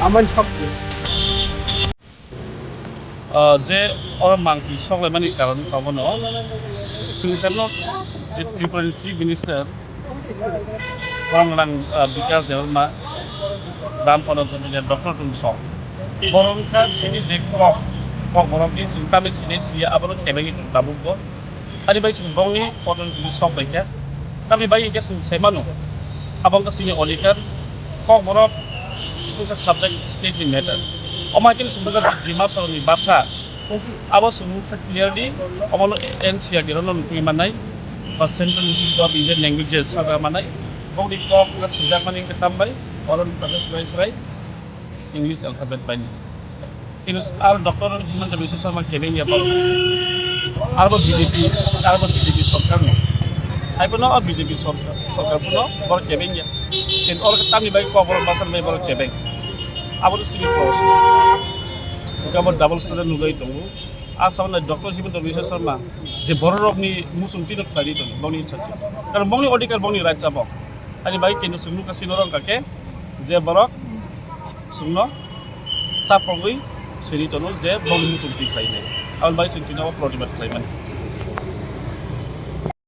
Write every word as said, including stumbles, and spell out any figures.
Amani sokti. Ah, je oro mangphi soklaimani karon abono chwng sano je Tripura ni Chief Minister Bonglang, ah, Bikash Debbarma, Ram Pano Jomia, Doctor Tunsong. Borok wngkha sini je kok, kok borok ni sini tamni sini siya abono kebengwi tabuk bo. Ani bai chwng bongni poton chwng sok bai kha. Tamni bai hwnkhe chwng sai mano. Abo wngkha chini odhikar. Kokborok wngkha subject state ni matter. Omo hai khe chwng wngkha Dima Hasao ni basa. Abo chwng wngkha clearly omono N C E R T rono nukwi mannai. Ba central institute of Indian languages saga mannai. Bongni kok wngkha swijak mani wngkha tambai. Oro wngkha srai srai English alphabet bai. Hino ar Doctor Himanta Biswa Sarma kebeng ya ba. Arbo B J P, arbo B J P sorkar no. Hai bono o B J P sorkar, sorkar bono bor kebeng ya. Ken ol tamni bai ko bor basal bai bor kebeng. Abo to sini pros. Gabo double standard nugai tongo. Asam na Doctor Himanta Biswa Sarma je borok rokni muchung tino khlai tongo bongni insa. Karon bongni odhikar bongni right chabok. Ani bai kendo sunu kasi norong kake je borok chwngno chapogwi siri tono je bongni muchung twi khlainai. Aboni bai chwng tino protibad khlaimani.